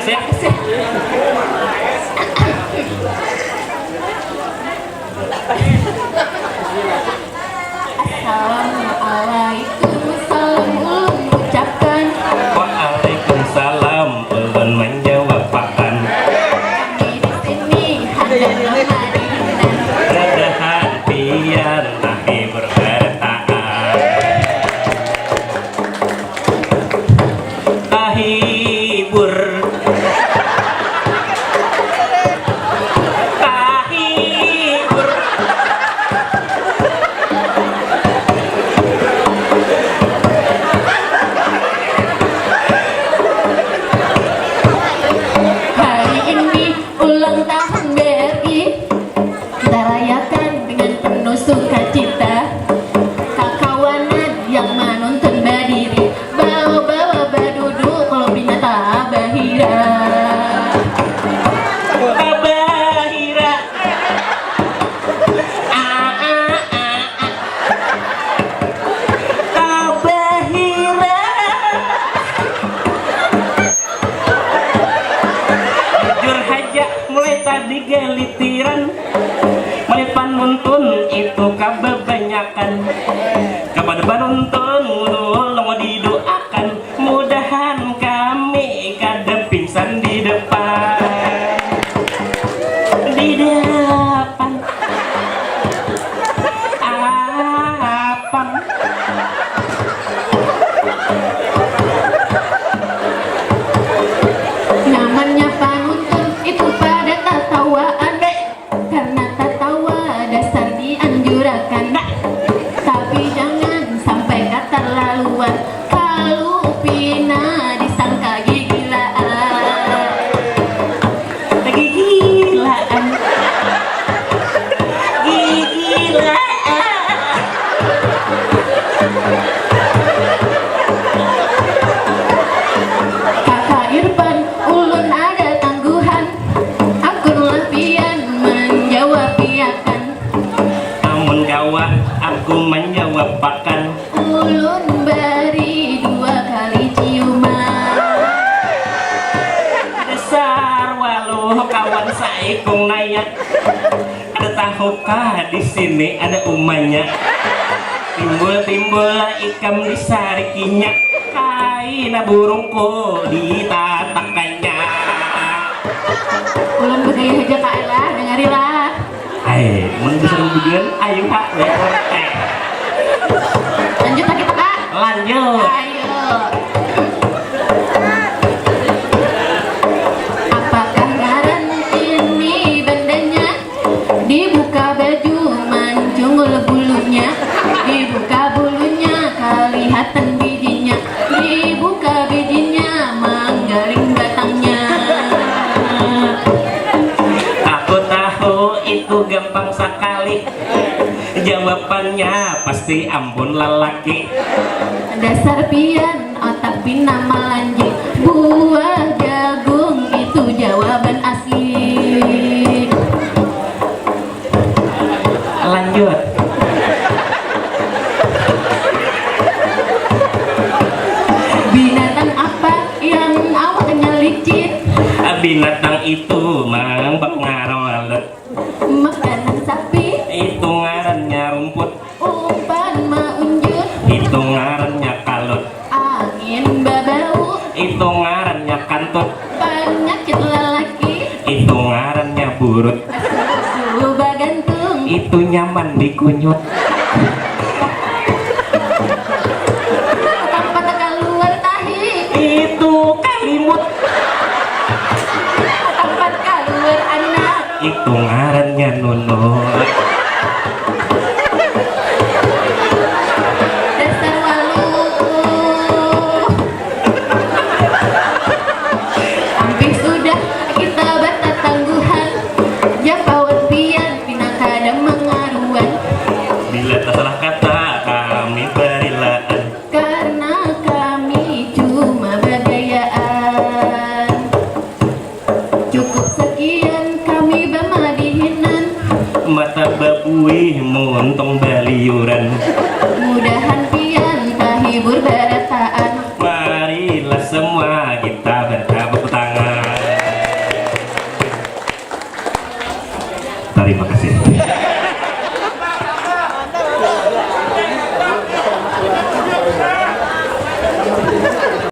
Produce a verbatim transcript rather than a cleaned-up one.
Assalamualaikum, salam ulun ucapkan. Waalaikumsalam, ulun manjawabakan. Kami di sini handak mamarihinan. Mudahan pian tahibur barataan. Tahibur. Tahibur. Hari ini ulang tahun B R I, kita rayakan dengan penuh sukacita. Kakawanan yang manonton badiri, bawa-bawa baduduk, kalau pina tabahira. Tabahira. A, a, a, a. Tabahira. Jujur haja, mulai tadi galitiran malipan nuntun itu kababanyakan. Kapada panuntun, ulun mau didoakan, mudahan kami kada pingsan di depan. Di depan. Apang. Nyamannya panuntun itu pada tatawaan, karena tatawa dasar dianjurakan. Tapi jangan sampai katerlaluan, kalu pina disangka gigilaan. Gigilaan. Gigilaan. Kaka Irfan, ulun ada tangguhan. Akunlah pian manjawabiakan. Amun kawa, aku manjawabakan. Ulun bari dua kali ciuman. Dasar waluh kawan saikung naya. Kada tahukah di sini ada umanya? Timbul-timbul ikam disarikinya. Kaina burungku ditatakanya. Ulun bagaya haja, Kak Ella, dengarilah. Ai, mun bisa bubuhan, ayu, Kak. Eh. Lanjut lagi, Kak. Lanjut. Ayo. Apakah ngaran ini bandanya? Dibuka baju, mancungul bulunya. Dibuka bulunya, kalihatan bijinya. Dibuka bijinya, manggaling batangnya. Aku tahu itu gampang sakali. Jawabannya pasti ampun lalaki. Dasar pian otak pina malanji. Buah jagung itu jawaban asli. Lanjut. Binatang apa yang awaknya licin? Binatang itu mang bangarolet. Makanan sapi. Itu ngarannya rumput. Umpan maunjut. Itu ngarannya kalut. Angin babau. Itu ngarannya kantut. Panyakit lalaki. Itu ngarannya burut. Susu bagantung. Itu nyaman dikunyut. Tampat kaluar tahi. Itu kalimut. Tampat kaluar anak. Itu ngarannya nunut. Dasar waluh. Ampih sudah kita batatangguhan. Japauan pian pina kada mangaruan. Bila tasalah kata kami barilaan. Karna kami cuma bagayaan. Cukup sakian kami bamadihinan. Mata babuih muntung baliuran. Mudahan pian tahibur barataan. Marilah semua kita bertepuk tangan. Terima kasih.